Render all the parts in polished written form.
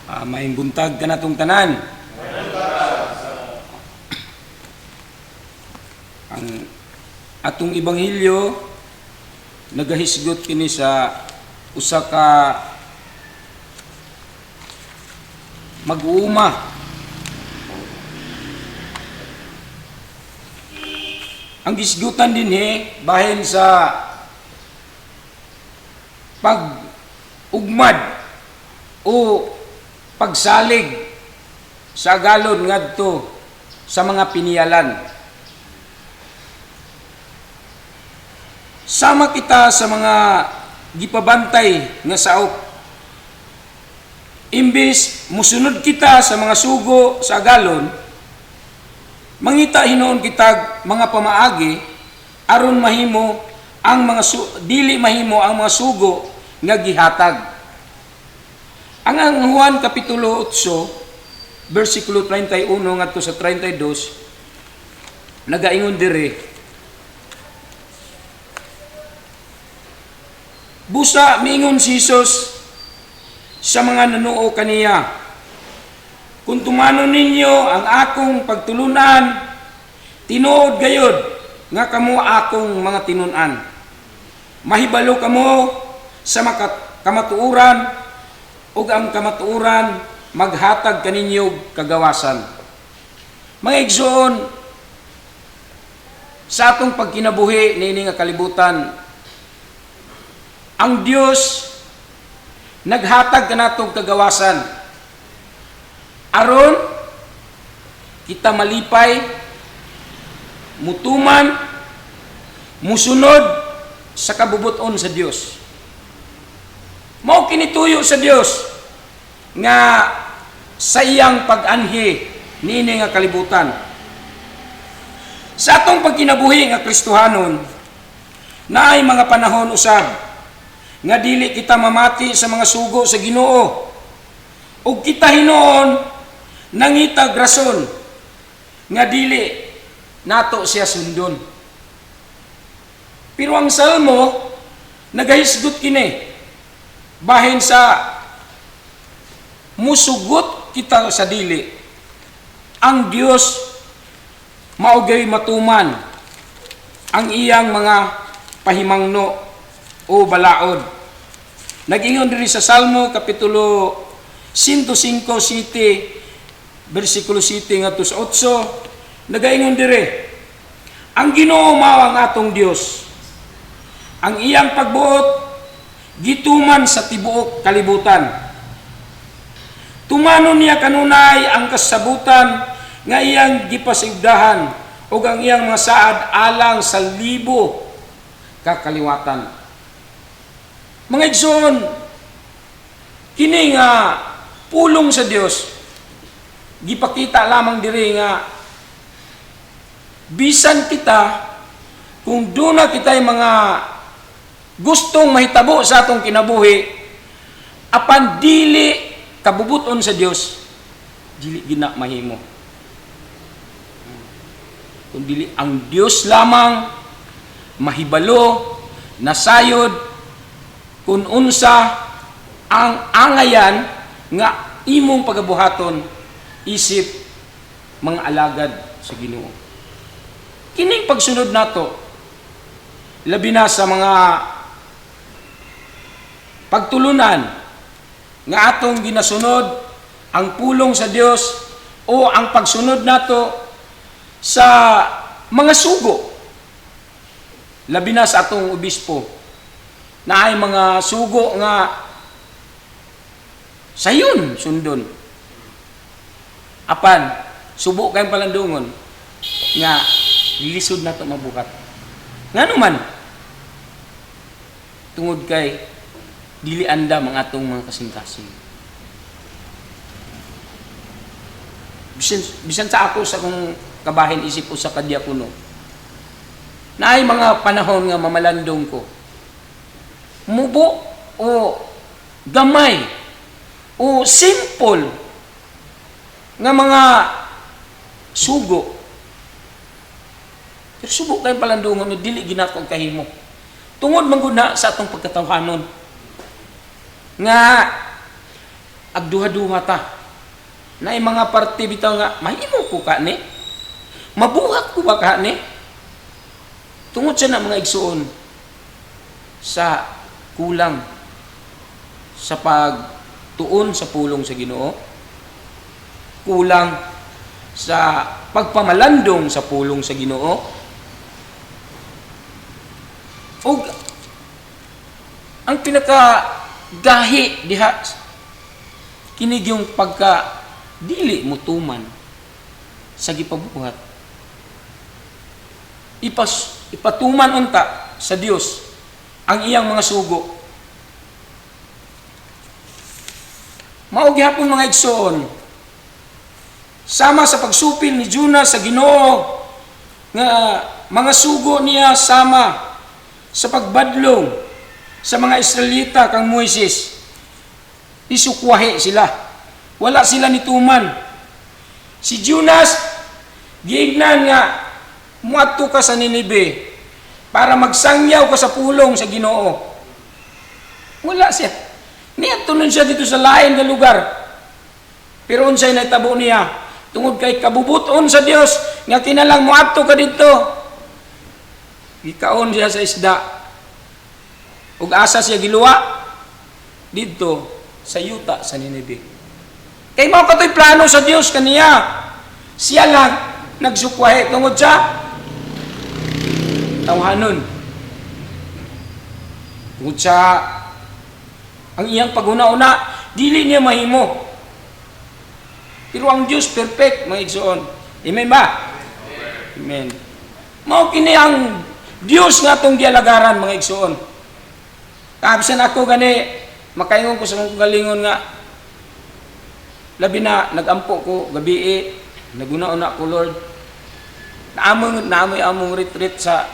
Maayong buntag kanatong tanan. Ang atong ebanghelyo nagahisgot kini sa usa ka mag-uuma. Ang gisgutan dinhi bahin sa pag-ugmad o pagsalig sa galon ngadto sa mga piniyalan. Sama kita sa mga gipabantay nga saop. Imbis musunod kita sa mga sugo sa galon, mangita hinuon kitag mga pamaagi aron mahimo ang mga dili mahimo ang mga sugo nga gihatag. Ang Juan Kapitulo 8, versikulo 31 ngadto sa 32, nagaingon diri, busa miingon si Jesus sa mga nanuo kaniya, "Kung tumanon ninyo ang akong pagtulunan, tinuod gayod nga kamo akong mga tinun-an. Mahibalo kamo sa kamatuoran, ug ang kamatuoran maghatag kaninyo kagawasan." Mga igsoon, sa atong pagkinabuhi niini nga kalibutan, ang Dios naghatag kanatong kagawasan aron kita malipay, mutuman, musunod sa kabubuton sa Dios. Mao kinituyo sa Dios nga sa iyang pag-anhi niini nga kalibutan. Sa atong pagkinabuhi nga Kristohanon, naay mga panahon usab nga dili kita mamati sa mga sugo sa Ginoo, ug kita hinuon nangitag rason nga dili nato siya sundon. Pero ang Salmo nagahisgot kini bahin sa musugot kita sa dili, ang Dios maugay matuman ang iyang mga pahimangno o balaod. Nag-ingon diri sa Salmo Kapitulo 105 city, versikulo 7 ngadto sa 8, nagaingon diri, "Ang Ginoo mao ang atong Dios. Ang iyang pagbuot gituman sa tibuok kalibutan. Tumanon niya kanunay ang kasabutan nga iyang gipasigdahan ug ang iyang mga saad alang sa libo kakaliwatan." Mga igsoon, kini nga pulong sa Dios gipakita lamang diri nga bisan kita kung duna kita'y mga gustong mahitabo sa atong kinabuhi, apan dili kabubuton sa Dios, dili gina mahimo. Kung dili ang Dios lamang mahibalo, nasayod kung unsa ang angayan nga imong pagabuhaton isip mga alagad sa Ginoo. Kining pagsunod nato, labi na sa mga pagtulunan nga atong ginasunod ang pulong sa Dios o ang pagsunod nato sa mga sugo, labi na sa atong obispo, na ay mga sugo nga sayon sundon, apan subo kayong palandungon nga lisod nato mabuhat. Ngano man? Tungod kay dili andam ang atong mga kasing-kasing. Bisan sa ako sa kong kabahin isip usa ka diakono, naay mga panahon nga mamalandong ko, mubo o gamay o simple nga mga sugo, pero subo kayong palandungon nga dili ginako ang kahimo tungod man gud na sa atong pagkatawhanon nga Agduha-duha ta. Naay mga parte bitaw nga mahimo ko ka ni. Mabuhat ko ba ka ni? Tungod sa na, mga igsuon, sa kulang sa pagtuon sa pulong sa Ginoo, kulang sa pagpamalandong sa pulong sa Ginoo, ug ang pinaka gahi diha kini yung pagka dili mo tuman sa gipabuhat. Ipatuman unta sa Dios ang iyang mga sugo. Mao gihapon, mga igsoon, sama sa pagsupil ni Jonas sa Ginoo nga mga sugo niya, sama sa pagbadlong sa mga Israelita kang Moises, isukwahi sila. Wala sila nituman. Si Jonas, giingnan nga muadto ka sa Ninibe para magsangyaw ka sa pulong sa Ginoo. Wala siya. Niadto nun siya dito sa lain nga lugar. Pero unsay nahitabo niya? Tungod kay kabubuton sa Dios nga kinalang muadto ka dito. Gikaon siya sa isda. Ug asa siya giluwa? Didto sa yuta sa Nineveh. Kay mao katoy plano sa Dios kaniya. Siya lang nagsukwahe tungod sa tawhanon. Tungod sa ang iyang paghuna-una, dili niya mahimo. Pero ang Dios perfect, mga igsoon. Amen ba? Amen. Mao kini ang Dios nga atong gialagaran, mga igsoon. Kabisan ako gani, makaingon ko sa akong galingon nga labi na nagampo ko gabi, naguna-una ko, "Lord, naamong naamoy among retreat sa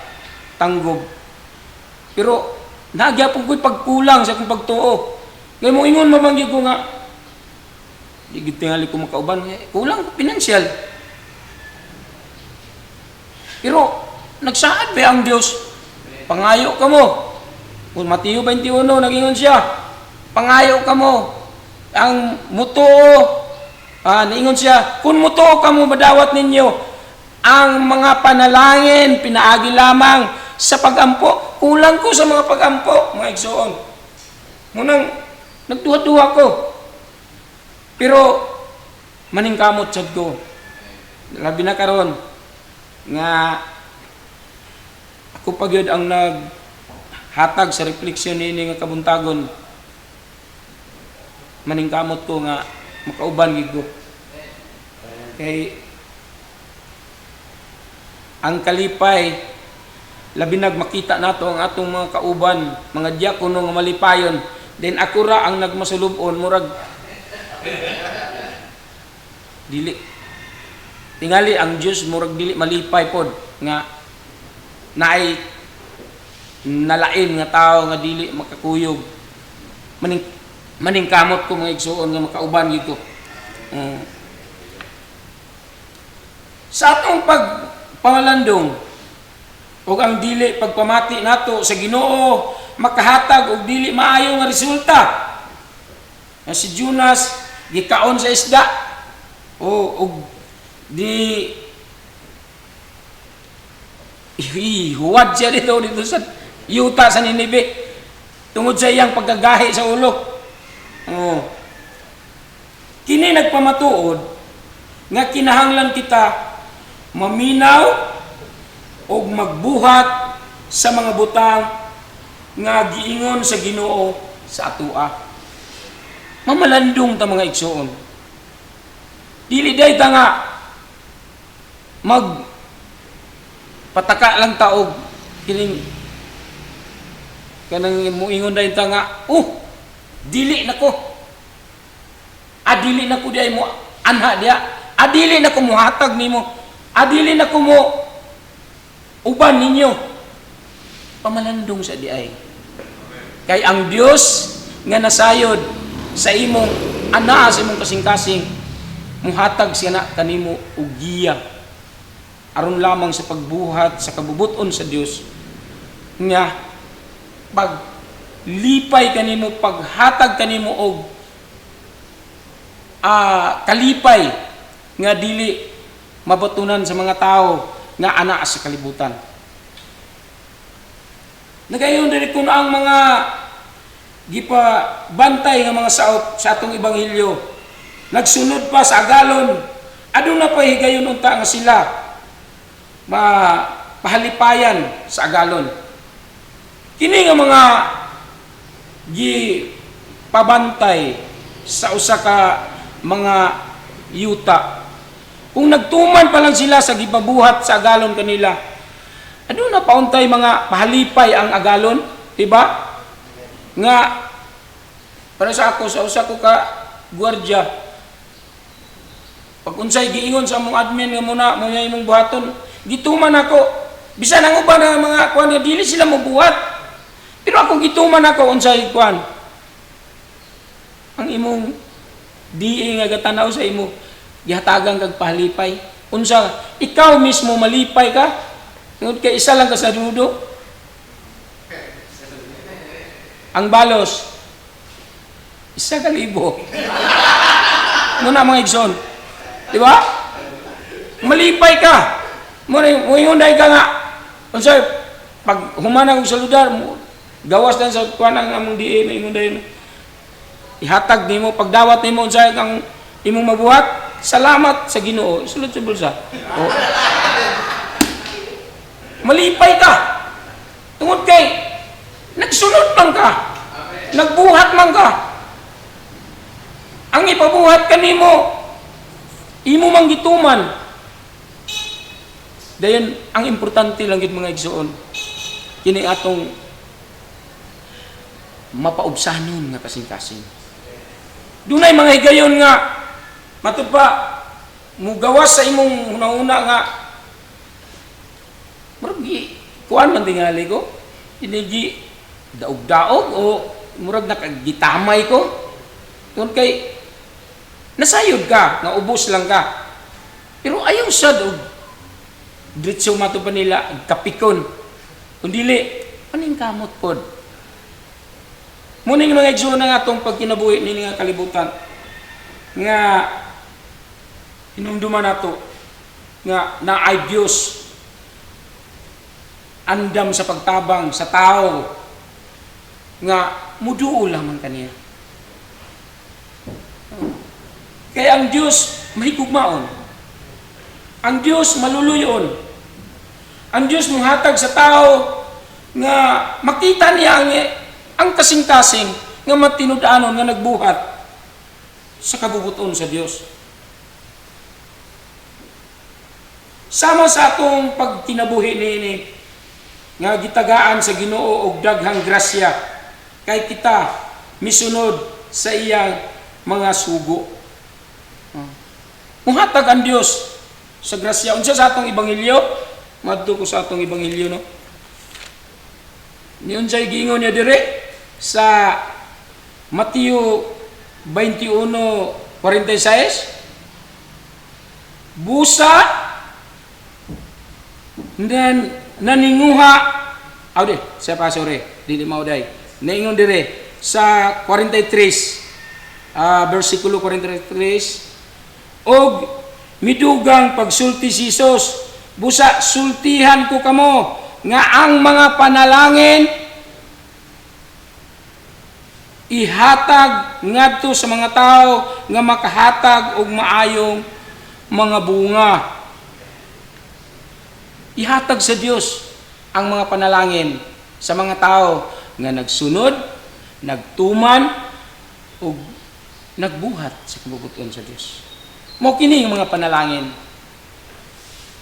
Tanggob." Pero nagyapon ko'y pagkulang sa akong pagtuo. Ngayon mo ingon mamanggig ko nga di gid tingali ko makauban, eh, kulang ko pinansyal. Pero nagsaad ba ang Dios? "Pangayo ka mo." Kung Mateo 21, nagingon siya, "Pangayo ka mo." Ang mutuo, niingon siya, "Kung mutuo ka mo, madawat ninyo ang mga panalangin, pinaagi lamang sa pagampo." Kulang ko sa mga pagampo, mga igsoon. Munang, nagduha-duha ko. Pero, maningkamot sad ko. Labi na karon nga ako pa gyud ang naghatag sa refleksyon nini nga kabuntagon. Maningkamot ko nga makauban gid ko. Kay ang kalipay, labi nag makita nato ang atong mga kauban, mga diakono nga malipayon, then ako ra ang nagmasulubon, murag dili tingali ang Dios, murag dili malipay pod nga naay nalain nga tao nga dili makakuyog. Maningkamot ko, mga igsuon, nga makauban gid ko. Sa atong pagpamalandong ug ang dili pagpamati nato sa Ginoo makahatag og dili maayo nga resulta. Nga si Jonas gikaon sa isda o og di huwad siya dito dito sa yuta sa Ninibe tungod sa iyang pagkagahi sa ulo. Oh. Kini nagpamatuod nga kinahanglan kita maminaw og magbuhat sa mga butang nga giingon sa Ginoo sa atoa. Mamalandong ta, mga igsuon. Dili day ta nga mag pataka lang ta og kining kanang muingon day ta nga, "Oh, dili na ko. Ah, dili na ko di ay mo anha diya. Ah, dili na ko muhatag nimo. Ah, dili na ko mo uban ninyo." Pamalandong sa di ay. Kay ang Dios nga nasayod sa imong anaa sa imong kasing-kasing, muhatag siya na kanimo og giya aron lamang sa pagbuhat sa kabubuton sa Dios nga paglipay kanimo, paghatag kanimo og kalipay nga dili mabatunan sa mga tao nga ana sa kalibutan. Nagayon diri kun ang mga gipabantay nga mga saop sa atong ebanghelyo nagsunod pa sa agalon, aduna pa higayon unta nga sila mapahalipayan sa agalon. Kini nga mga gipabantay sa usa ka mga yuta, kung nagtuman pa lang sila sa gipabuhat sa agalon kanila, aduna pa untay mga pahalipay ang agalon, diba? Nga para sa ako, sa usa ko ka gwardiya, pag unsay giingon sa among admin nga muna mo imong buhaton, gituman ako. Bisan ang uban nga mga kuan nga dili sila mobuhat, pero ako gituman ako unsay kuan. Ang imong DA nga gatanaw sa imo, gihatagan kag pahalipay. Unsa ikaw mismo malipay ka tungod kay isa lang ka sa dudo. Ang balos 1,000. Muna mga igsoon, di ba? Malipay ka. Muna muingon ka nga unsa pag humana og saludar mo, gawas dan sa kuan ang among DA, maingon dayon ihatag nimo pagdawat nimo unsa ang imong mabuhat, salamat sa Ginoo, sulod sa bulsa. O. Malipay ka tungod kay nagsunod man ka, nagbuhat man ka. Ang ipabuhat kanimo, imo mang gituman. Dayon ang importante lang gid, mga igsoon, kini atong mapaubsanon nga kasing-kasing. Dunay mga higayon nga matud pa mugawas sa imong hunahuna nga murag gi kuan man tingali ko, inigi daog-daog o murag nakagitamay ko tungod kay nasayod ka nga ubos lang ka, pero ayaw sad og diretso mato pa nila kapikon. Kung dili, paningkamot pod. Muning mga igsoon nga atong pagkinabuhi nini nga kalibutan nga hinumduman nato nga naay Dios andam sa pagtabang sa tao nga muduol lamang kaniya. Kaya ang Dios mahigugmaon. Ang Dios maluluyon. Ang Dios muhatag sa tao nga makita niya ang kasing-kasing nga matinud-anon nga nagbuhat sa kabubuton sa Dios. Sama sa atong pagkinabuhi niini nga gitagaan sa Ginoo og daghang grasya kay kita misunod sa iyang mga sugo. Muhatag ang Dios sa grasya. Unsa sa atong ebanghelyo? Madto ko sa atong ebanghelyo, no. Niunsay giingon niya dire sa Mateo 21:46, busa nan naninguha aw di sa pa, sorry, dili mao day naingon dire sa 43, versikulo 43: "Og midugang pagsulti si Jesus, busa sultihan ko kamo nga ang mga panalangin ihatag ngadto sa mga tao nga makahatag og maayong mga bunga." Ihatag sa Dios ang mga panalangin sa mga tao nga nagsunod, nagtuman ug nagbuhat sa kabubuton sa Dios. Mao kini ang mga panalangin.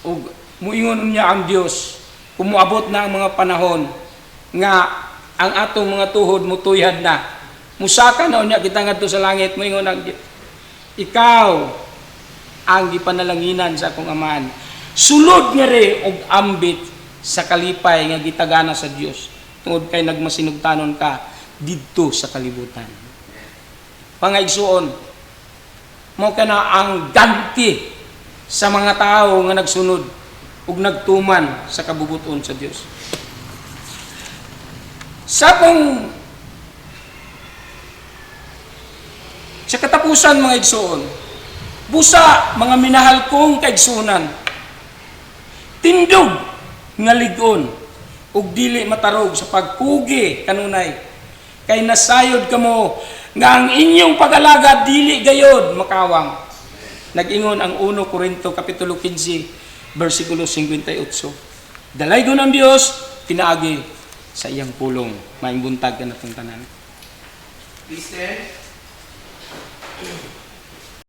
Ug muingon niya ang Dios kung moabot na ang mga panahon nga ang atong mga tuhod mutuyad na, musaka na unya kita ngadto sa langit, moingon ang Dios, "Ikaw ang gipanalanginan sa akong Amahan. Sulod nga re og ambit sa kalipay nga gitagana sa Dios tungod kay nagmasinugtanon ka didto sa kalibutan." Pangaigsuon, mao kana ang ganti sa mga tao nga nagsunod ug nagtuman sa kabubuton sa Dios. Sa akong Sa katapusan, mga igsoon, busa, mga minahal kong kaigsuonan, tindog nga lig-on ug dili matarog sa pagkugi kanunay kay nasayod kamo nga ang inyong pag-alagad dili gayod makawang. Nag-ingon ang 1 Korinto kapitulo 15 bersikulo 58. Dalaygon ang Dios pinaagi sa iyang pulong. Maayong buntag kanatong tanan. Please stand.